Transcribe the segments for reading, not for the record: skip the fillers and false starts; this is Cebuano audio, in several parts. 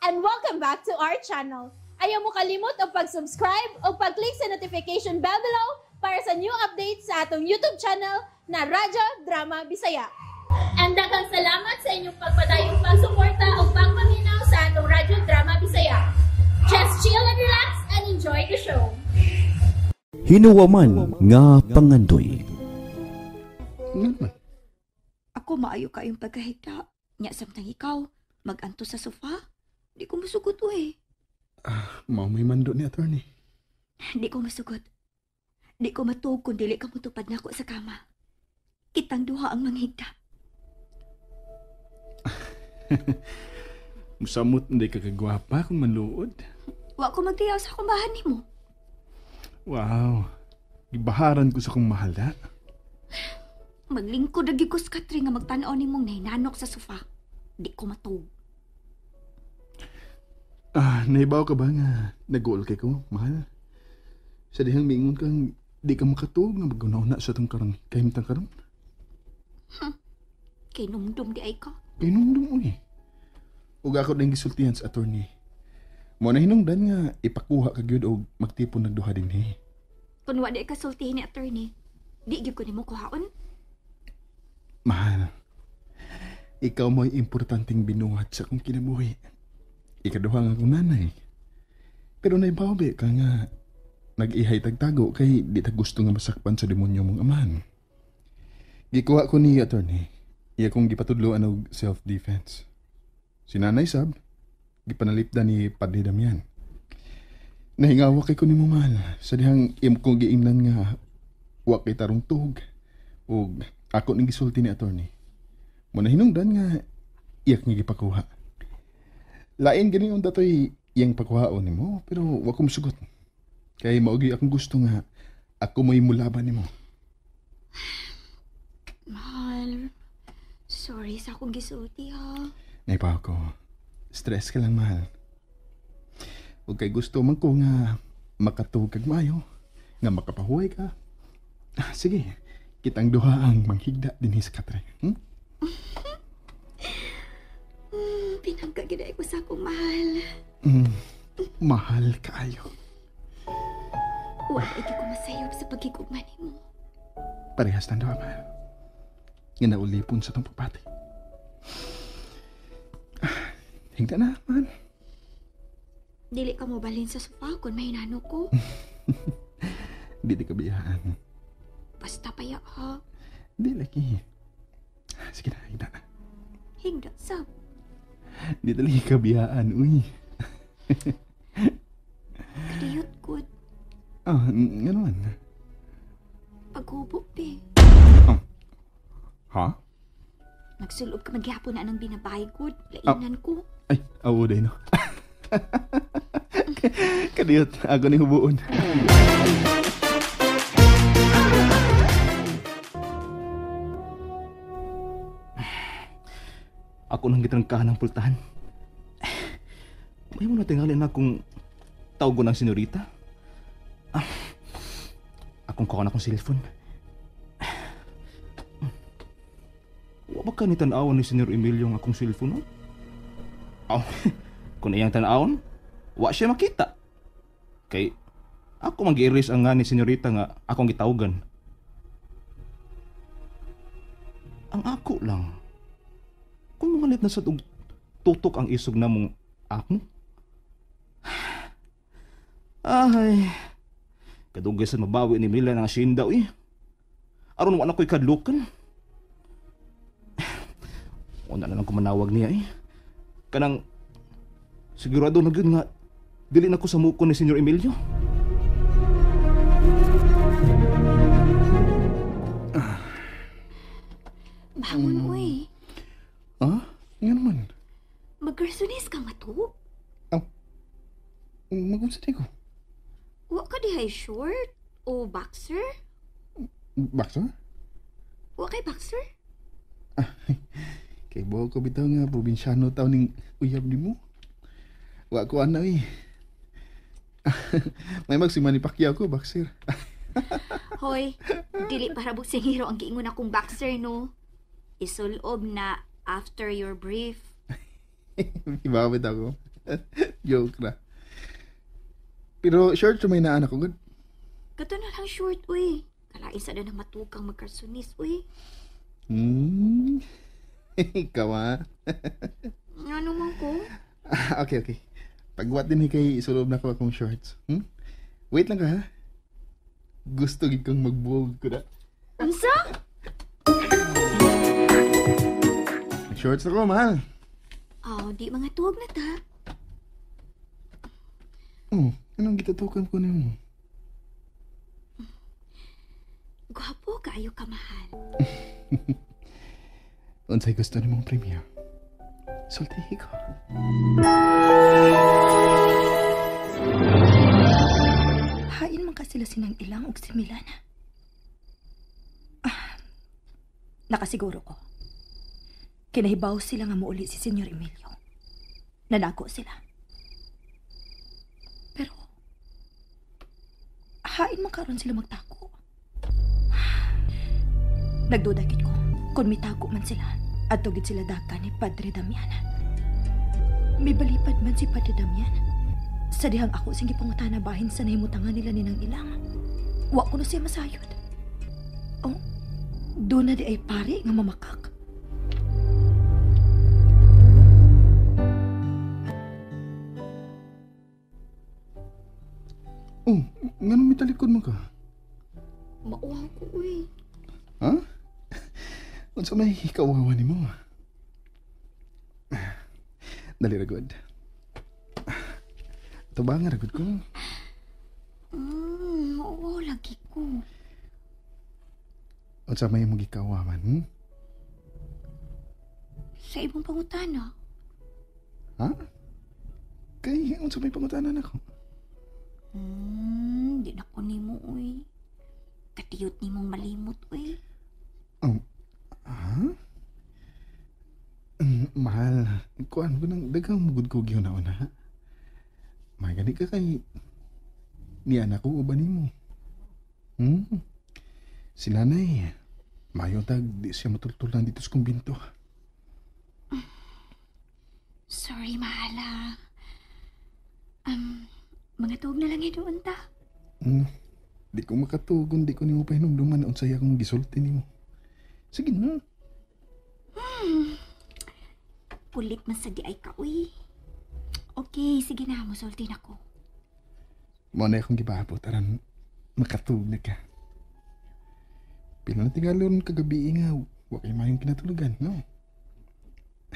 And welcome back to our channel. Ayaw mo kalimot og pag-subscribe o pag-click sa notification bell below para sa new updates sa atong YouTube channel na Radyo Drama Bisaya. And daghang salamat sa inyong pagpadayong pagsuporta o pagpaminaw sa atong Radyo Drama Bisaya. Just chill and relax and enjoy the show. Hinuwaman nga pangandoy. Ako maayo kayong pagkahigda. Nya samtang ikaw, maganto sa sofa. Di ko masugot eh. Mao may mando ni attorney. Di ko masugot. Di ko matuog kung dili ka mutupad nako sa kama. Kitang duha ang manghigda. Musamot hindi ka kagwapa kung manluod. Wa ko magtiyaw sa akong bahan nimo. Wow. Gibaharan ko sa kong mahal da. Maglingkod lagi ko sa katre nga magtan-aw nimong nahinanok sa sofa. Di ko matuog. Naibaw ka ba nga nag-goal kay ko, mahal? Sa dihang miingon kang di ka makatuog nga maguna-una sa itong karang kahimtang karon. Kay numdum di ay ka. Kay numdum uy. Ug ako din gisultihan sa attorney. Mo na hinungdan nga ipakuha ka gyud og magtipon nagduha dinhi. Kun wa di ka sultihin ni attorney, di gyud ko nimo kuhaon. Mahal, ikaw mo'y importanteng binuhat sa akong kinabuhi. Ikaduha nga akong nanay. Pero naibaw ka nga nag-ihay tagtago kay di ta gusto nga masakpan sa demonyo mong amahan. Gikuha ko ni attorney. Iya kong gipatudloan og self-defense. Si nanay sab, gipanalipda ni Padre Damian. Nahingawa kay ko ni mo mahal. Sa dihang imo kong giingnan nga wa kay tarong tuhog. Og ako ning gisulti ni attorney. Mo na hinungdan nga iyak nga gipakuha. Lain gani unta toy iyang pakuhaon nimo pero wa ko mosugot. Kay mao gyud akong gusto nga ako mo'y mulaban nimo. Mahal, sorry sa akong gisulti ha. Naipa ako. Stress ka lang mahal. Ug kay gusto man ko nga makatuog kag maayo, nga makapahuway ka. Sige, kitang duha ang manghigda dinhi sa katre. Pinangka gid ko sa akong mahal. Mahal kaayo. Wala ay ko masayop sa pagkigugma nimo. Parehas tang duha mahal. Nga naulipon sa tong pagpati. Higda na, mahal. Dili ka mo balhin sa sofa kung mahinano ko. Dili ka biyaan. Basta paya ha. Di lagi. Sige na, higda na. Higda, sab. Di talaga ka biyaan, uy. Kadiyot, good. Nga naman. Paghubo, be. Oh. Ha? Nagsulob ka maghapon na ng binabay, good. Lainan ko. Ay, awo day, no? Kadiyot, ako ni hubuon. Ako nang gitrangkahan ng pultahan. May mo natingalin na kung tawag ng senyorita. Akong kuha na akong cellphone. Wa ba ka ni tan-awon ni Senyor Emilio ang akong cellphone? No? Oh, kung iyang tan-awon, wa siya makita. Kay ako mang-gi-erase ang nga ni senyorita nga akong gitawagan. Ang ako lang. Kung mangalit na sa tutok ang isog na mong ako. Ay, kadugay sa mabawi ni Mila ng asyenda, uy. Aron wa na ko'y kadlukan. Una na lang kumanawag niya, eh. Kanang, sigurado na yun nga, dili na ko sa muko ni Senyor Emilio. Bangon, uy. Ah? Nga naman. Mag-garsonis ka nga to? Oh. Mag-unsa di ko? Wa ka dihay short o boxer? Boxer? Wa kay boxer? Kay buo ko bitaw nga probinsyano taw ning uyab nimo. Wa ko ana eh. May magsi Manny Pacquiao ko boxer. Hoy, dili para boksingero ang giingon akong boxer no. Isulob na after your brief. Ibawit ako. Joke na. Pero short may naan ako, good. Kato na lang short, uy. Kalain sa na ng matukang magkarsunis, uy. Ikaw, ha? Ano man ko? Okay, okay. Pagwat din kay isulob na ko akong shorts. Wait lang ka, ha? Gusto gid kang magbuog ko na. Unsa? Shorts na ko, mahal. Oh, di mga tuog na ta. Oh, anong gitatukan ko nimo? Gwapo kaayo ka, mahal. Unsay gusto nimong premyo? Sultihi ko. Hain man ka sila sinang ilang og si Milana. Nakasiguro ko. Kinahibaw sila nga muuli si Senyor Emilio. Nanago sila. Pero, hain man karon sila magtago. Nagduda gid ko kung mitago man sila at tugid sila daka ni Padre Damian. May balipad man si Padre Damian. Sa dihang ako sing gipangutana bahin sa nahimutangan nila ni nang ilang. Wa ko na siya masayod. Oh, doon na di ay pare nga mamakak. Oh, nganong may talikod mo ka? Mauwaw ko, uy. Ha? Unsa may kauwawan nimo? Dali ra gud. Tubangan ra gud ko. Mauwaw lagi ko. Unsa may imong gikawaman? Sa imong pangutana. Ha? Kay unsa may pangutana nako? Di na ko nimo, uy. Katiyot nimong malimot, uy. Oh, ha? Mahal, kuan ko nang daghang mugod ko gihuna-una. May gani ka kay ni anak ko uban nimo. Si nanay, mayo tag di siya matultulan dito sa kumbinto. Sorry, mahala. Mga tuog na lang hinuon ta. Di ko makatugon, di ko nimo pahinumduman unsay akong gisulti nimo. Sige na. Kulit man sa di ay ka, uy. Okay, sige na, musulti na ko. Mao na akong gibaabot aron makatug na ka. Pila na tigalon kagabi nga, wa kay mayong kinatulugan, no?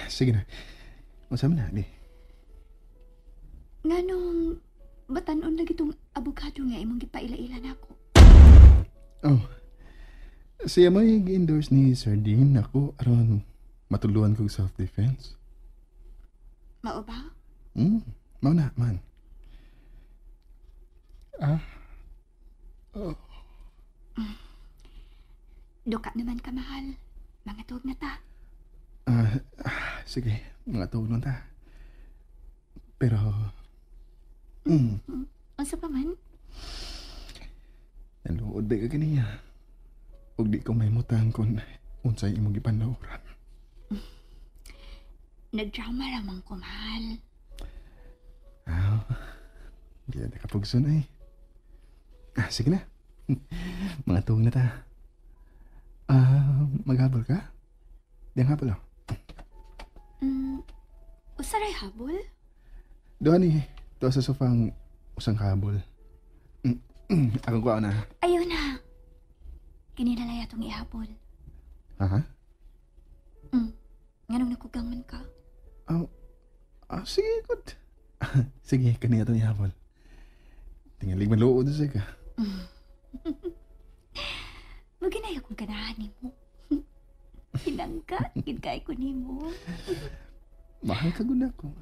Sige na. Unsa man na, di? Nganong batan-on lagi tong abogado nga imong gipaila-ila nako. Oh. Siya may gi-endorse ni Sir Dean ako aron matuluan kog self-defense. Mao ba? Mao na, man. Ah. Oh. Duka naman ka, mahal. Mga tuog na ta. Sige, mga tuog na ta. Pero Unsa pa man? Naluod ba ka kaniya? Ug di ko mahimutang kung unsay imong gipanlauran. Nagdrama ramang ko, mahal. Di na kapugson ay. Sige na. Mga tuog na ta. Maghabol ka? Di ang habol, oh. Usaray habol? Doon eh. Tuwa sa sofa ang usang habol. Akong kuha na. Ayaw na. Kininalay atong ihabol. Ha? Nganong nakugang man ka? Sige, good. Sige, kaniya itong ihabol. Tingalig maluod siya ka. Maginay akong ganahan ni mo. Hinangka, ginkay ko ni mo. Mahal ka gud ako.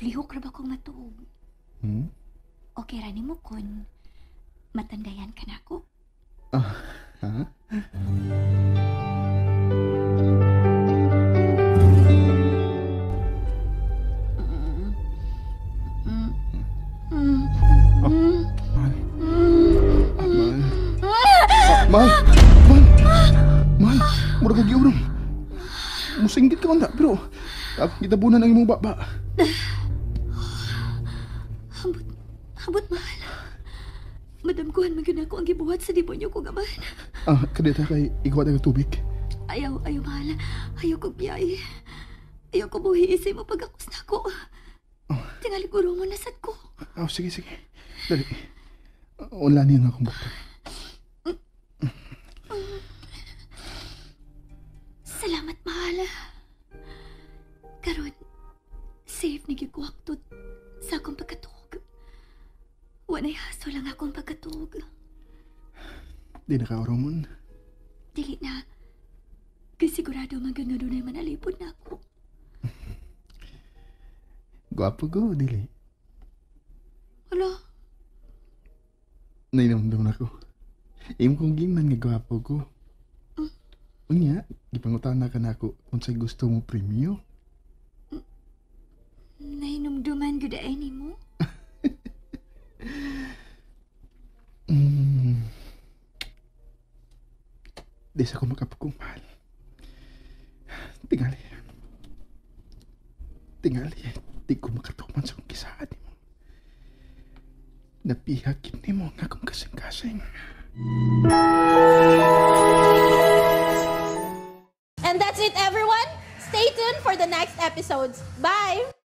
Lihok ra ba kong matuog? Okay ra nimo kun matandayan ka nako. Ha? Mahal. Mahal. Mahal. Mahal. Mahal. Mura kag giurong. Musinggit ka man ta, pero Akong gitabunan ang imong baba. Ambot, ambot mahal. Madamkuhan man gyud ako ang gibuhat sa demonyo ko gaman. Ah, kadita kay ikaw ang tubig. Ayaw, ayaw mahal. Ayaw kong biyahe. Ayaw ko buhi isay mo pagakos na ako. Tingali guro mo nasad ko. Oh, sige, sige. Dali. Unla niyo nga akong bukto. Salamat, mahal. Karon, safe ni gyud ko hagtod sa akong pagkatuog. Wanay haso lang akong pagkatuog. Di na ka oromon. Dili na. Kay sigurado man gyud nga dunay manalipod na ako. Gwapo ko, dili. Wala. Nainomdom na ko. Imo kong gingnan nga gwapo ko. Unya, gipangutana ka na ako kung sa'y gusto mo premyo. Nahinumduman gyud ay nimo. Di sa ko makapagkong mahal. Tingali. Tingali, di ko makatuman sa kong kisaan nimo. Napihakit nimo ang akong kasing-kasing. And that's it, everyone. Stay tuned for the next episodes. Bye!